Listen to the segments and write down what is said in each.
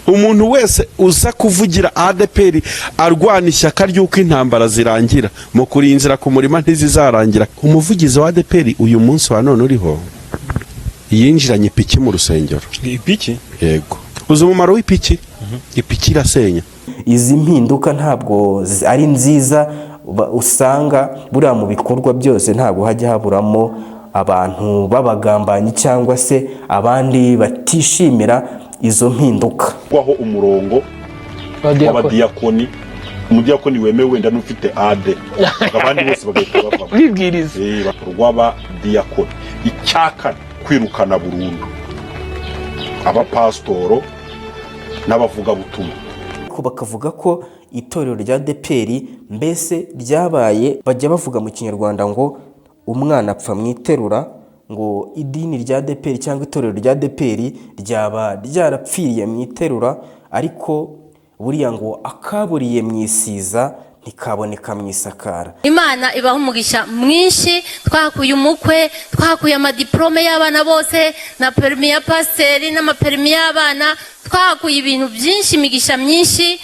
Umuntu wese uza kuvugira ADEPR arwana ishyaka ry'uko intambara zirangira, mu kurinzira ku murima ntizizarangira. Umuvugizi wa ADEPR uyu munsi wa none uriho yinjiranye ipiki mu rusengero. Ipiki? Yego. Uzi umumaro w'ipiki? Ipiki irasenya. Izi mpinduka ntabwo ari nziza. Usanga buriya mu bikorwa byose ntabwo hajya haburamo abantu b'abagambanyi cyangwa se abandi batishimira izo mpinduka. Waho umurongo w'abadiyakoni, umudiyakoni wemewe wenda n'ufite ade, abandi bose bagahita bavamo. Bibwiriza. Rw'abadiyakoni. Icya kane, kwirukana burundu abapasitoro n'abavugabutumwa. Ariko bakavuga ko itorero rya ADEPR mbese ryabaye, bajya bavuga mu Kinyarwanda ngo umwana apfa mu iterura, ngo idini rya ADEPR cyangwa itorero rya ADEPR ryaba ryarapfiriye mu iterura. Ariko buriya ngo akaburiye mu isiza ntikaboneka mu isakara. Imana ibaha umugisha mwinshi. Twahakuye umukwe, twahakuye amadiporome y'abana bose na perimi ya pasiteri n'amaperimi y'abana, twahakuye ibintu byinshi, imigisha myinshi.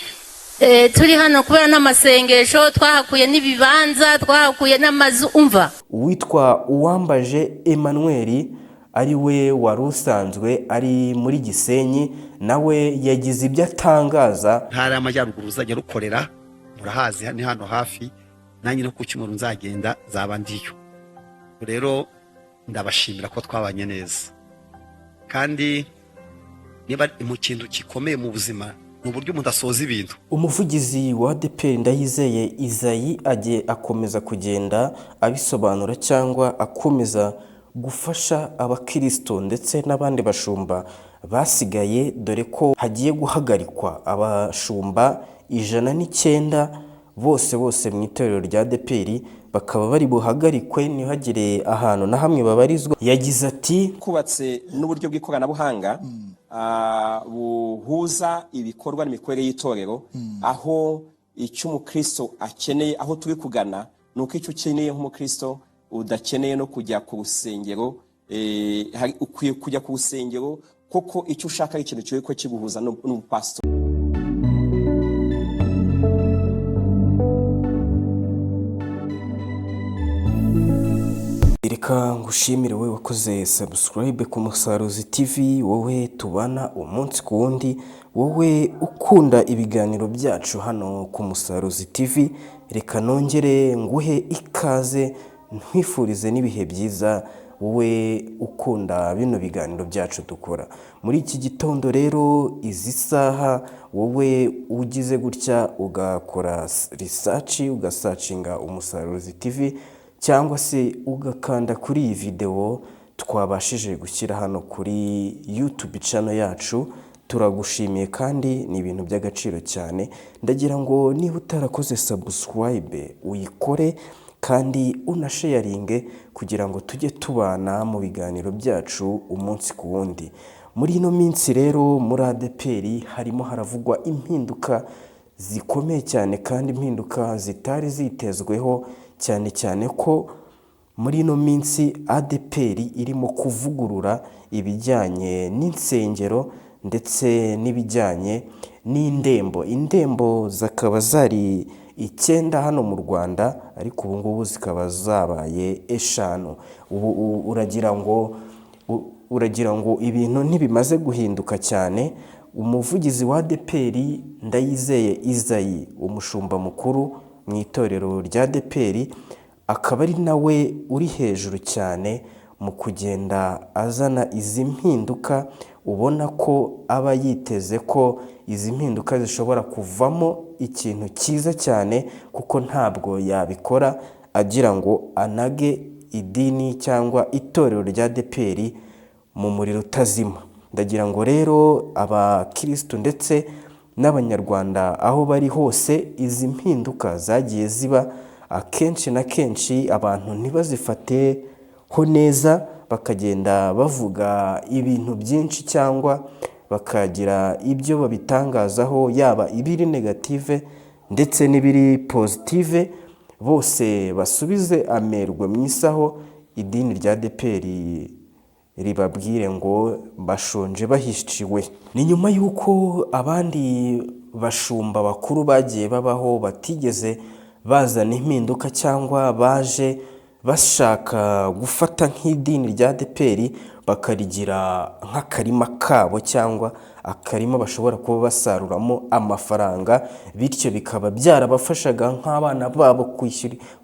Turi hano kubera n'amasengesho, twahakuye n'ibibanza, twahakuye n'amazu, umva. Uwitwa Uwambaje Emmanuel, ari we wari usanzwe ari muri Gisenyi, nawe yagize ibyo atangaza. Ntara y'Amajyaruguru ruzajya rukorera, murahazi ni hano hafi. Nanjye no ku cyumweru nzagenda, nzaba ndiyo. Rero ndabashimira ko twabanye neza, kandi niba mu kintu gikomeye mu buzima ni uburyo umuntu asoza ibintu. Umuvugizi wa ADEPR Ndayizeye Izayi agiye akomeza kugenda abisobanura cyangwa akomeza gufasha abakristo ndetse n'abandi bashumba basigaye, dore ko hagiye guhagarikwa abashumba 109 bose bose mu itorero rya ADEPR, bakaba bari buhagarikwe ntihagire ahantu na hamwe babarizwa. Yagize ati: Kubatse n'uburyo bw'ikoranabuhanga buhuza ibikorwa n'imikorere y'itorero, aho icyo umukristo akeneye, aho turi kugana ni uko icyo ukeneye nk'umukristo udakeneye no kujya ku rusengero, ukwiye kujya ku rusengero kuko icyo ushaka ari ikintu kiri ko kiguhuza n'umupasitori. Reka ngushimire wowe wakoze subscribe ku Musaruzi TV, wowe tubana umunsi ku wundi, wowe ukunda ibiganiro byacu hano ku Musaruzi TV. Reka nongere nguhe ikaze, nkwifurize n'ibihe byiza, wowe ukunda bino biganiro byacu dukora muri iki gitondo. Rero izi saha, wowe ugize gutya ugakora research, ugasearchinga Umusaruzi TV cyangwa se ugakanda kuri iyi videwo twabashije gushyira hano kuri YouTube channel yacu, turagushimiye kandi ni ibintu by'agaciro cyane. Ndagira ngo niba utarakoze subscribe uyikore kandi unasharinge kugira ngo tujye tubana mu biganiro byacu umunsi ku wundi. Muri ino minsi rero muri ADEPR harimo haravugwa impinduka zikomeye cyane kandi impinduka zitari zitezweho, cyane cyane ko muri ino minsi ADEPR irimo kuvugurura ibijyanye n'insengero ndetse n'ibijyanye n'indembo. Indembo zikaba zari icyenda hano mu Rwanda, ariko ubu ngubu zikaba zabaye eshanu. Ubu uragira ngo ibintu ntibimaze guhinduka cyane? Umuvugizi wa ADEPR Ndayizeye Izayi, umushumba mukuru mu itorero rya ADEPR, akaba ari nawe uri hejuru cyane mu kugenda azana izi mpinduka, ubona ko aba yiteze ko izi mpinduka zishobora kuvamo ikintu cyiza cyane, kuko ntabwo yabikora agira ngo anage idini cyangwa itorero rya ADEPR mu muriro utazima. Ndagira ngo rero abakirisitu ndetse n'Abanyarwanda aho bari hose, izi mpinduka zagiye ziba akenshi na kenshi abantu ntibazifateho neza, bakagenda bavuga ibintu byinshi cyangwa bakagira ibyo babitangazaho, yaba ibiri negative ndetse n'ibiri positive. Bose basubize amerwe mu isaho. Idini rya ADEPR Ribabwire ngo bashonje bahishiwe. Ni nyuma y'uko abandi bashumba bakuru bagiye babaho batigeze bazana impinduka, cyangwa baje bashaka gufata nk'idini rya ADEPR bakarigira nk'akarima kabo, cyangwa akarima bashobora kuba basaruramo amafaranga, bityo bikaba byarabafashaga nk'abana babo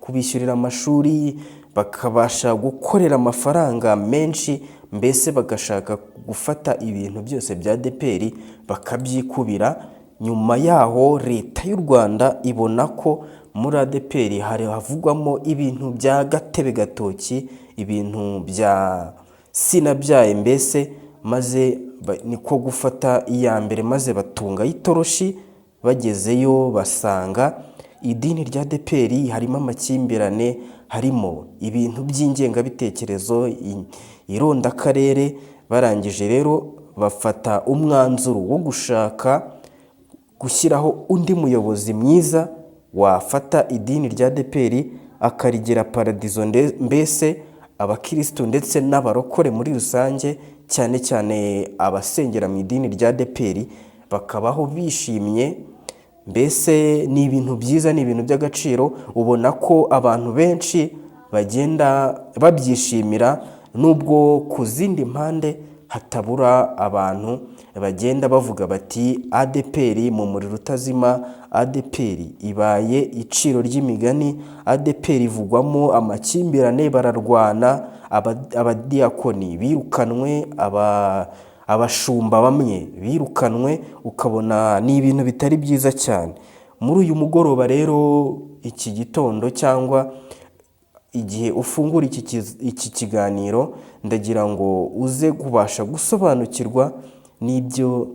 kubishyurira amashuri, bakabasha gukorera amafaranga menshi, mbese bagashaka gufata ibintu byose bya ADEPR bakabyikubira. Nyuma yaho Leta y'u Rwanda ibona ko muri ADEPR hari havugwamo ibintu bya gatebe gatoki, ibintu bya sinabyaye mbese, maze niko gufata iya mbere maze batunga itoroshi. Bagezeyo basanga idini rya ADEPR harimo amakimbirane, harimo ibintu by'ingengabitekerezo, irondakarere. Barangije rero bafata umwanzuro wo gushaka gushyiraho undi muyobozi mwiza wafata idini rya ADEPR akarigira paradizo, mbese abakirisitu ndetse n'abarokore muri rusange, cyane cyane abasengera mu idini rya ADEPR, bakabaho bishimye. Mbese ni ibintu byiza, ni ibintu by'agaciro. Ubona ko abantu benshi bagenda babyishimira, nubwo ku zindi mpande hatabura abantu bagenda bavuga bati: "ADEPR mu muriro utazima, ADEPR ibaye iciro ry'imigani, ADEPR ivugwamo amakimbirane, bararwana, abadiyakoni birukanwe, abashumba bamwe birukanwe." Ukabona ni ibintu bitari byiza cyane. Muri uyu mugoroba rero, iki gitondo, cyangwa igihe ufungura iki kiganiro, ndagira ngo uze kubasha gusobanukirwa n'ibyo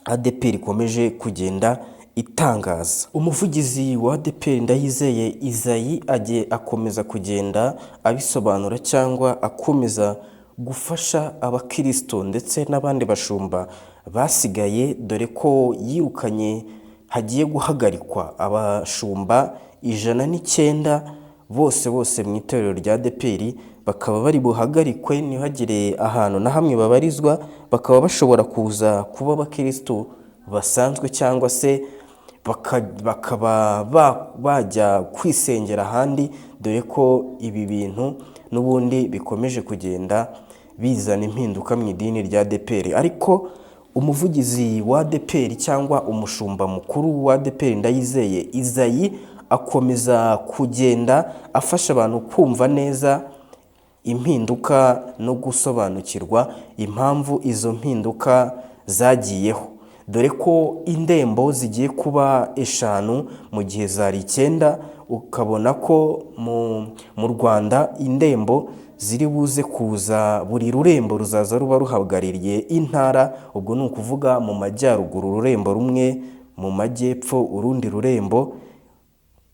ADEPR ikomeje kugenda itangaza. Umuvugizi wa ADEPR, Ndayizeye Isaie, agiye akomeza kugenda abisobanura, cyangwa akomeza gufasha abakristo ndetse n'abandi bashumba basigaye, dore ko yirukanye, hagiye guhagarikwa abashumba 109 bose bose mu itorero rya ADEPR, bakaba bari buhagarikwe ntihagire ahantu na hamwe babarizwa, bakaba bashobora kuza kuba abakristo basanzwe, cyangwa se bakaba bajya kwisengera ahandi, dore ko ibi bintu n'ubundi bikomeje kugenda bizana impinduka mu idini rya ADEPR. Ariko umuvugizi wa ADEPR, cyangwa umushumba mukuru wa ADEPR, Ndayizeye Isaie, akomeza kugenda afasha abantu kumva neza impinduka no gusobanukirwa impamvu izo mpinduka zagiyeho, dore ko indembo zigiye kuba 5 mu gihe zari 9. Ukabona ko mu Rwanda indembo ziri buze kuza, buri rurembo ruzaza ruba ruhagarariye intara. Ubwo ni ukuvuga mu majyaruguru ururembo rumwe, mu majyepfo urundi rurembo,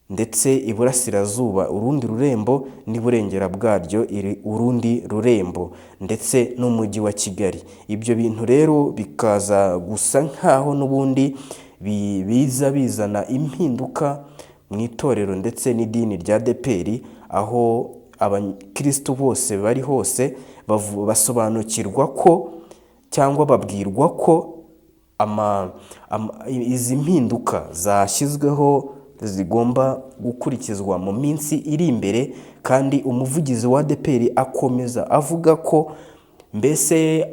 ndetse iburasirazuba urundi rurembo, n'iburengera bwaryo urundi rurembo, ndetse n'umujyi wa Kigali. Ibyo bintu rero bikaza gusa nk'aho n'ubundi biza bizana impinduka mu itorero ndetse n'idini rya ADEPR, aho abakirisitu bose bari hose basobanukirwa ko, cyangwa babwirwa ko izi mpinduka zashyizweho zigomba gukurikizwa mu minsi iri imbere. Kandi umuvugizi wa ADEPR akomeza avuga ko mbese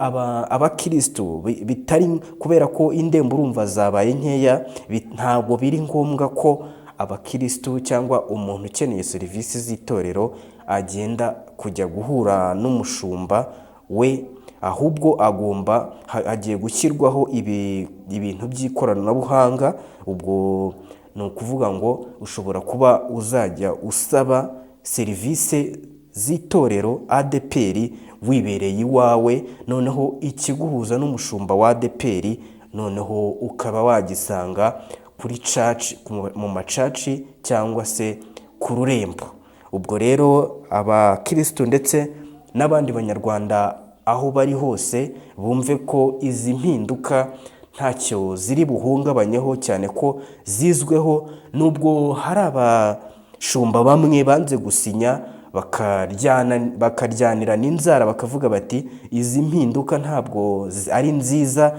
abakirisitu bitari kubera ko indembo urumva zabaye nkeya, ntabwo biri ngombwa ko abakirisitu cyangwa umuntu ukeneye serivisi z'itorero agenda kujya guhura n'umushumba we, ahubwo agomba hagiye gushyirwaho ibintu by'ikoranabuhanga. Ubwo ni ukuvuga ngo ushobora kuba uzajya usaba serivisi z'itorero ADEPR wibereye iwawe, noneho ikiguhuza n'umushumba wa ADEPR noneho ukaba wagisanga kuri church, mu ma church cyangwa se ku rurembo. Ubwo rero abakirisitu ndetse n'abandi banyarwanda aho bari hose bumve ko izi mpinduka ntacyo ziri buhungabanyeho, cyane ko zizweho, nubwo hari abashumba bamwe banze gusinya. bakaryana, bakaryanira n'inzara, bakavuga bati izi mpinduka ntabwo ari nziza.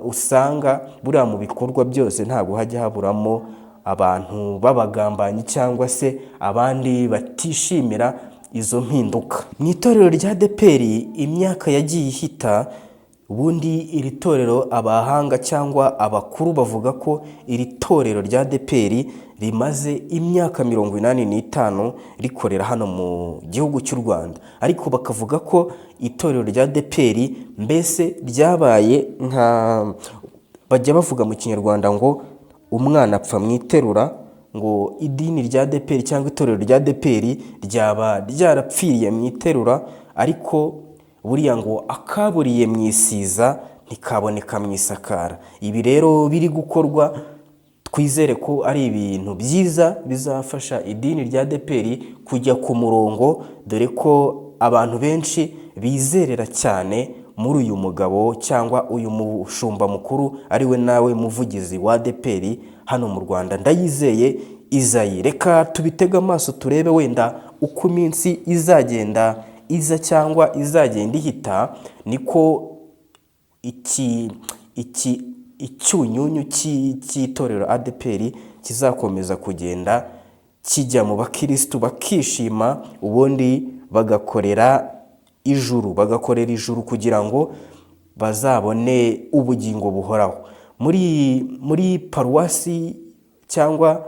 Usanga buriya mu bikorwa byose ntabwo hajya haburamo abantu b'abagambanyi cyangwa se abandi batishimira izo mpinduka. Mu itorero rya ADEPR, imyaka yagiye ihita, ubundi iri torero, abahanga cyangwa abakuru bavuga ko iri torero rya ADEPR rimaze imyaka 85 rikorera hano mu gihugu cy'u Rwanda, ariko bakavuga ko itorero rya ADEPR mbese ryabaye nka, bajya bavuga mu Kinyarwanda ngo umwana apfa mu iterura, ngo idini rya ADEPR cyangwa itorero rya ADEPR ryaba ryarapfiriye mu iterura, ariko buriya ngo akaburiye mu isiza ntikaboneka mu isakara. Ibi rero biri gukorwa, twizere ko ari ibintu byiza bizafasha idini rya ADEPR kujya ku murongo, dore ko abantu benshi bizerera cyane muri uyu mugabo cyangwa uyu mushumba mukuru, ari we nawe muvugizi wa ADEPR hano mu Rwanda, Ndayizeye Izayi. Reka tubitege amaso turebe wenda uko iminsi izagenda iza cyangwa izagenda ihita, niko iki icyunyunyu cy'itorero ADEPR kizakomeza kugenda kijya mu bakirisitu, bakishima, ubundi bagakorera ijuru kugira ngo bazabone ubugingo buhoraho. Muri paruwasi cyangwa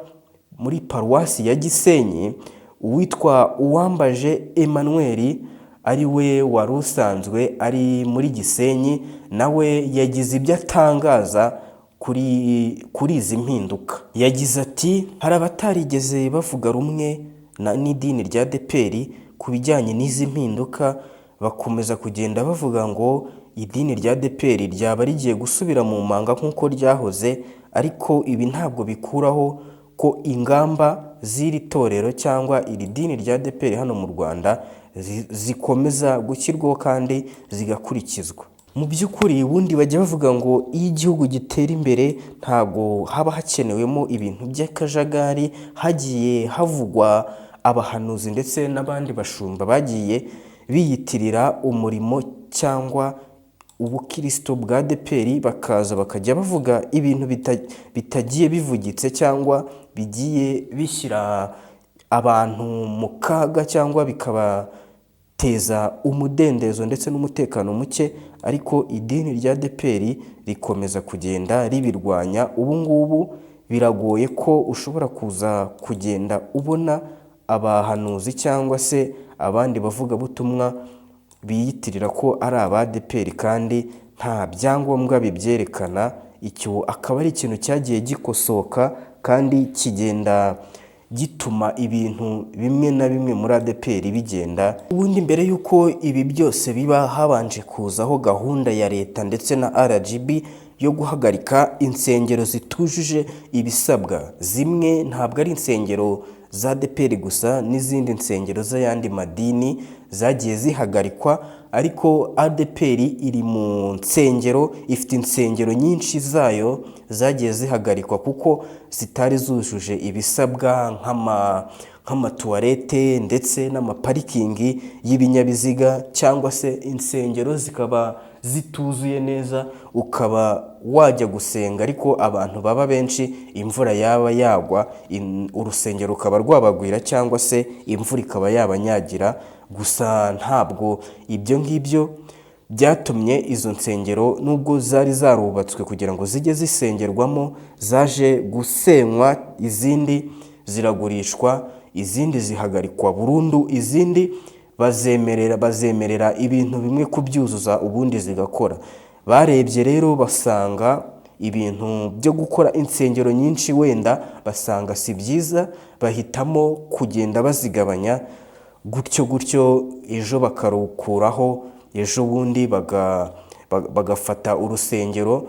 muri paruwasi ya Gisenyi, uwitwa Uwambaje Emmanuel, ari we wari usanzwe ari muri Gisenyi, nawe yagize ibyo atangaza kuri izi mpinduka. Yagize ati: "Hari abatarigeze bavuga rumwe n'idini rya ADEPR ku bijyanye n'izi mpinduka, bakomeza kugenda bavuga ngo idini rya ADEPR ryaba rigiye gusubira mu manga nk'uko ryahoze, ariko ibi ntabwo bikuraho ko ingamba z'iri torero cyangwa iri dini rya ADEPR hano mu Rwanda zikomeza gushyirwaho kandi zigakurikizwa." Mu by'ukuri, ubundi bajya bavuga ngo iyo igihugu gitera imbere ntabwo haba hakenewemo ibintu by'akajagari. Hagiye havugwa abahanuzi ndetse n'abandi bashumba bagiye biyitirira umurimo cyangwa ubukirisito bwa ADEPR, bakaza bakajya bavuga ibintu bitagiye bivugitse cyangwa bigiye bishyira abantu mu kaga cyangwa bikabateza umudendezo ndetse n'umutekano muke, ariko idini rya ADEPR rikomeza kugenda ribirwanya. Ubu ngubu biragoye ko ushobora kuza kugenda ubona abahanuzi cyangwa se abandi bavugabutumwa biyitirira ko ari aba ADEPR kandi nta byangombwa bibyerekana. Icyo akaba ari ikintu cyagiye gikosoka kandi kigenda gituma ibintu bimwe na bimwe muri ADEPR bigenda. Ubundi mbere y'uko ibi byose biba, habanje kuzaho gahunda ya leta ndetse na RGB yo guhagarika insengero zitujuje ibisabwa. Zimwe ntabwo ari insengero za ADEPR gusa, n'izindi nsengero z'ayandi madini zagiye zihagarikwa, ariko ADEPR iri mu nsengero, ifite insengero nyinshi zayo zagiye zihagarikwa kuko zitari zujuje ibisabwa nk'amatuwarete ndetse n'amaparikingi y'ibinyabiziga, cyangwa se insengero zikaba zituzuye neza, ukaba wajya gusenga ariko abantu baba benshi, imvura yaba yagwa urusengero rukaba rwabagwira cyangwa se imvura ikaba yabanyagira. Gusa ntabwo ibyo ngibyo byatumye izo nsengero, nubwo zari zarubatswe kugira ngo zijye zisengerwamo, zaje gusenywa, izindi ziragurishwa, izindi zihagarikwa burundu, izindi bazemerera ibintu bimwe kubyuzuza ubundi zigakora. Barebye rero basanga ibintu byo gukora insengero nyinshi wenda basanga si byiza, bahitamo kugenda bazigabanya gutyo gutyo, ejo bakarukuraho, ejo bundi bagafata urusengero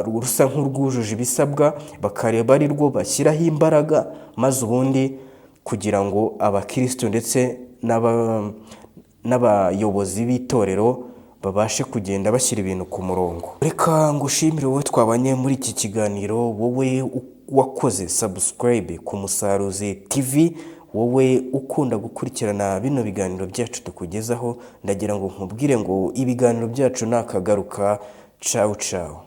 rusa nk'urwujuje ibisabwa, bakareba ari rwo bashyiraho imbaraga, maze ubundi kugira ngo abakirisitu ndetse n'abayobozi b'itorero babashe kugenda bashyira ibintu ku murongo. Reka ngushimire wowe twabanye muri iki kiganiro, wowe wakoze subscribe ku Musaruzi TV. Wowe ukunda gukurikirana bino biganiro byacu tukugezaho, ndagira ngo nkubwire ngo ibiganiro byacu nakagaruka. Cawu cawu.